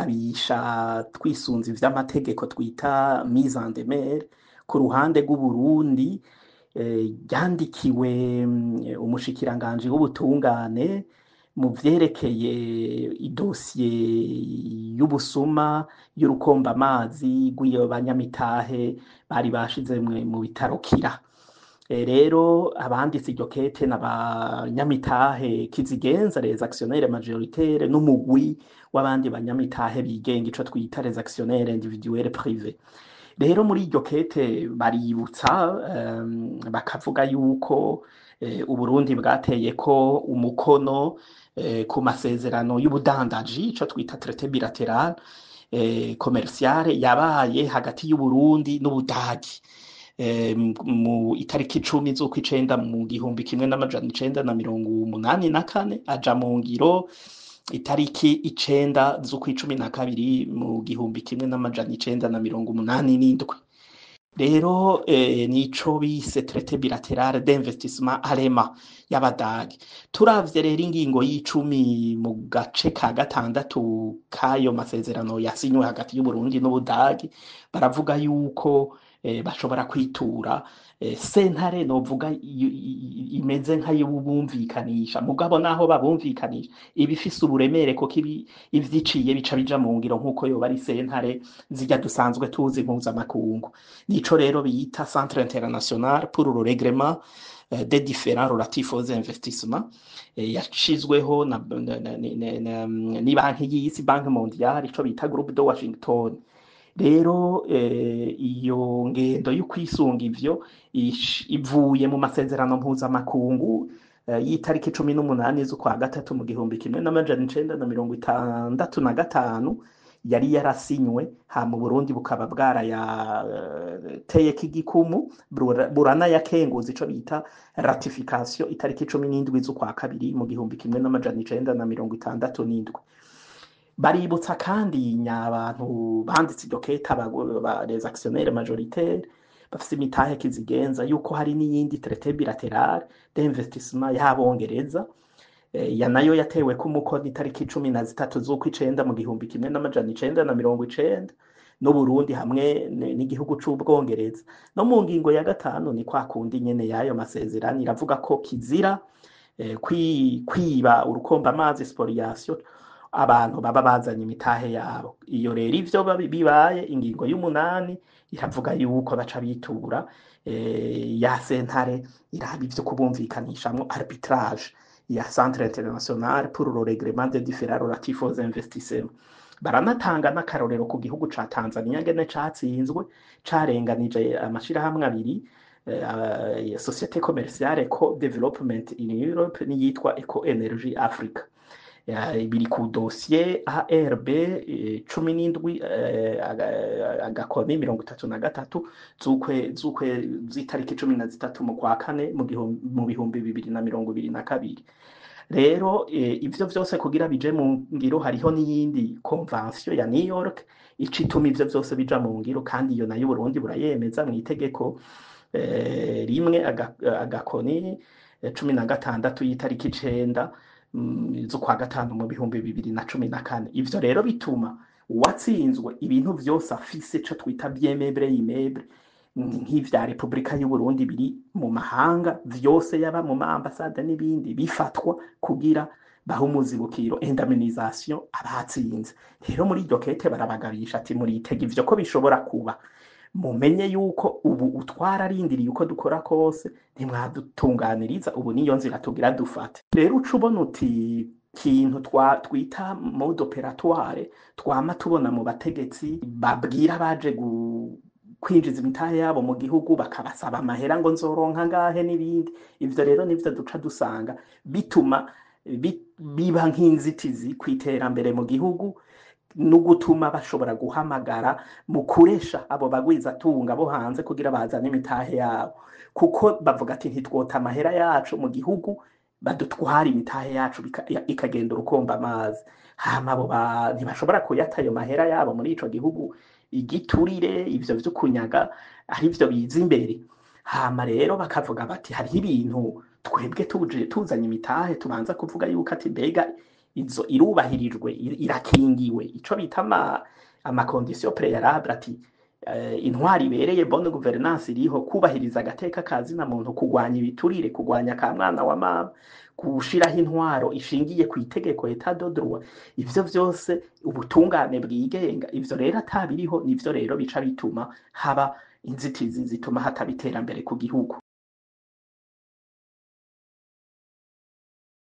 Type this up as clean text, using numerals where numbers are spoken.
Kugabisha twisunze ivy'amategeko twita mise en demeure ku ruhande rw'Uburundi, ryandikiwe umushikiranganji w'ubutungane mu vyerekeye idosiye y'ubusuma y'urukombamazi rw'iyo banyamitahe bari bashize mu bitaro Kira. Rero abanditse iryo kete n'abanyamitahe kizigenza, les actionnaires majoritaires, n'umugwi w'abandi banyamitahe bigenga, ico twita les actionnaires individuels privés. Rero muri iryo kete baributsa, bakavuga yuko Uburundi bwateyeko umukono ku masezerano y'ubudandaji, ico twita traité bilatéral commercial, yabaye hagati y'Uburundi n'Ubudagi mu itariki 10 z'ukwicenda mu 1984, aja mu ngiro itariki 9 z'ukwicumi na kabiri mu 1987. Rero nico bise traité bilatéral d'investissement allemand y'Abadagi. Turavye rero ingingo y'icumi mu gace ka gatandatu k'ayo masezerano yasinywe hagati y'Uburundi n'Ubudagi, baravuga yuko bashobora kwitura sentare novuga imeze nk'ay'ubumvikanisha. Mugabo naho babumvikanisha, iba ifise uburemere, kuko ibi ivyiciye bica bija mu ngiro nk'uko yoba ari sentare zirya dusanzwe tuzi mpuzamakungu. Nico rero bita Centre international pour le règlement des différends relatifs aux investissements, yashizweho na, na, na, na, na, ni banki y'isi, Banque mondiale, ico bita Groupe de Washington. Rero iyo ngendo yo kwisunga ivyo ivuye mu masezerano mpuzamakungu y'itariki 18 z'ukwa gatatu mu 1965 yari yarasinywe, hama Uburundi bukaba bwarayateyeko igikumu, buranayakenguza, ico bita ratification, itariki 17 z'ukwa kabiri mu 1967. Baributsa kandi nyabantu banditse iryo kete, ba les actionnaires majoritaires bafise imitahe kizigenza, yuko hari n'iyindi traité bilatéral d'investissement y'Abongereza, ya nayo yatewe ko umukono itariki 13 z'ukwicenda mu 1990 n'Uburundi hamwe n'igihugu c'Ubwongereza. No mu ngingo ya gatanu, ni kwa kundi nyene y'ayo masezerano, iravuga ko kizira kwiba urukomba amazi, spoliation, abantu baba bazanye imitahe yabo. Iyo rero ivyo bibaye, ingingo y'umunani iravuga yuko baca bitura ya sentare iraba ivyo kubumvikanishamwo, arbitrage ya Centre international pour le règlement des différends relatifs aux investissements. Baranatanga n'akarorero ku gihugu ca Tanzania, ngene catsinzwe carenganije amashirahamwe abiri, Société commerciale Eco Development in Europe n'iyitwa Eco Energy Africa. Biri ku dosiye ARB 17 agakoni 33 z'ukwe z'itariki 13 mu kwa kane mu 2022. Rero ivyo vyose kugira bije mu ngiro, hariho n'iyindi convention ya New York ica ituma ivyo vyose bija mu ngiro, kandi iyo nayo Uburundi burayemeza mu itegeko 1 agakoni 16 y'itariki 9 z'ukwa gatanu mu 2014. Ivyo rero bituma uwatsinzwe ibintu vyose afise, ico twita bien meuble immeuble, nk'ivya Repubulika y'Uburundi biri mu mahanga vyose, yaba mu ma ambasade n'ibindi, bifatwa kugira bahe umuzibukiro, indemnisation, abatsinze. Rero muri iryo kete barabagabisha ati: "Muritega ivyo ko bishobora kuba, mumenye yuko ubu utwararindiriye uko dukora kose ntimwadutunganiriza, ubu niyo nzira tugira dufate." Rero uca ubona uti kintu twita mode opératoire twama tubona mu bategetsi babwira baje kwinjiza imitahe yabo mu gihugu, bakabasaba amahera ngo nzoronka ngahe n'ibindi. Ivyo rero nivyo duca dusanga bituma biba nk'inzitizi kw'iterambere mu gihugu, no gutuma bashobora guhamagara mu kuresha abo bagwizatunga bo hanze kugira bazane imitahe yabo, kuko bavuga ati: "Ntitwota amahera yacu mu gihugu, badutwara imitahe yacu ikagenda urukomba amazi." Hama abo ntibashobora kuyata ayo mahera yabo muri ico gihugu, igiturire, ivyo vyo kunyaga ari vyo biza imbere. Hama rero bakavuga bati: "Hariho ibintu twebwe tuje tuzanye imitahe tubanza kuvuga yuko ati mbega Izo irubahirijwe, irakingiwe, ico bita ama conditions préalables, ati intwari ibereye, bonne gouvernance iriho, kubahiriza agateka ka zina muntu, kugwanya ibiturire, kugwanya ka mwana wa mama, gushiraho intwaro ishingiye ku itegeko, état de droit, ivyo vyose, ubutungane bwigenga. Ivyo rero atabiriho, nivyo rero bica bituma haba inzitizi zituma hataba iterambere ku gihugu.